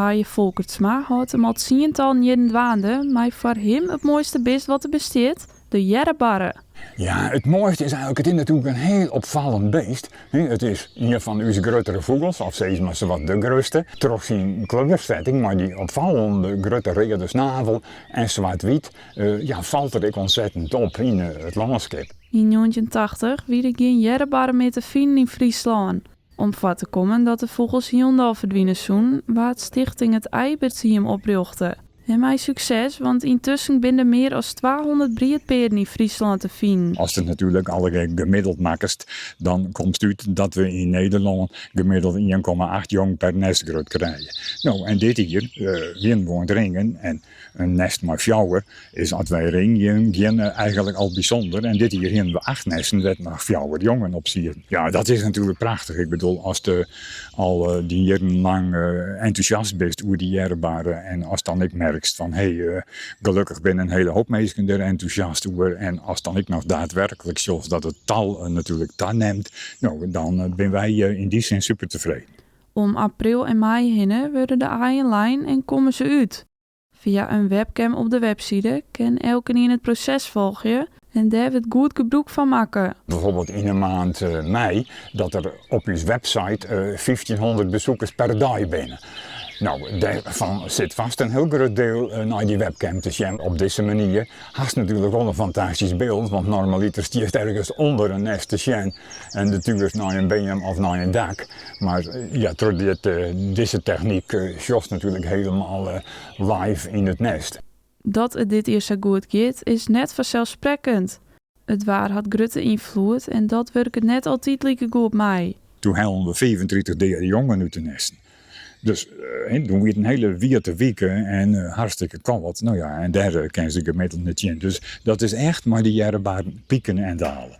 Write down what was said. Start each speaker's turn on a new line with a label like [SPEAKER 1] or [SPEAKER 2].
[SPEAKER 1] Haaije Folkertsma hâldt him al tsientallen jierren dwaande mei foar him it moaiste bist wat der bestiet, de earrebarre.
[SPEAKER 2] Ja, it moaiste is eigenlik, it is natuerlik in hiel opfallend beest. It is ien fan ús gruttere fûgels, of sis mar sawat de grutste. Troch syn kleursetting mei dy opfallende grutte reade snavel en swart-wyt, ja, falt er ek ontzettend op yn it lânskip.
[SPEAKER 1] Yn 1980 wie der gjin earrebarre mear te finen yn Fryslân. Om foar te kommen dat de fûgels hielendal ferdwine soenen, waard Stichting It Eibertshiem oprjochte. En mei sukses, want yntusken binne der mear as 200 briedpearen yn Fryslân te finen.
[SPEAKER 2] Ast it natuerlik allegear gemiddeld makkest, dan komst út dat we yn Nederlân gemiddeld 1,8 jong per nest grut krije. No, en dit jier wienen we oan it ringen en In nest mei fjouwer is as wy ringjen geane eigenlik al bysûnder en dit jier hienen we acht nesten wêr't noch fjouwer jongen op sieten. Ja, dat is natuerlik prachtich. Ik bedoel, ast al dy jierrenlang entûsjast bist oer dy earrebarre en ast dan ek merkst fan hé, gelokkich binne in hiele hoop minsken der entûsjast oer en ast dan ek noch daadwerklik sjochst dat it tal natuerlik tanimt, no dan binne wy yn dy sin super tefreden.
[SPEAKER 1] Om april en maaie hinne wurde de aaien lein en komme se út. Fia in webcam op de webside kin elkenien it proses folgje en dêr wurdt goed gebrûk fan makke.
[SPEAKER 2] Bijvoorbeeld yn 'e maand mei dat der op ús website 1500 besoekers per dei binne. No, dêrfan sit fast in hiel grut diel nei dy webcam te sjen. Op dizze manier hast natuerlik wol in fantastysk byld, want normaliter stiest ergens ûnder in nest te sjen en de tuerst nei in beam of nei in dak. Mar ja, troch dit, dizze technyk sjochst natuerlik helemaal live yn it nest.
[SPEAKER 1] Dat it dit jier sa goed giet, is net fanselssprekkend. It waar hat grutte ynfloed en dat wurket net altyd like goed mei.
[SPEAKER 2] Doe hellen we 35 deade jongen út de nesten. Dus doe wie it in hiele wiete wike en hartstikke kâld. No ja, en dêr kin se gemiddeld net tsjin. Dus dat is echt mei de earrebarren pieken en dalen.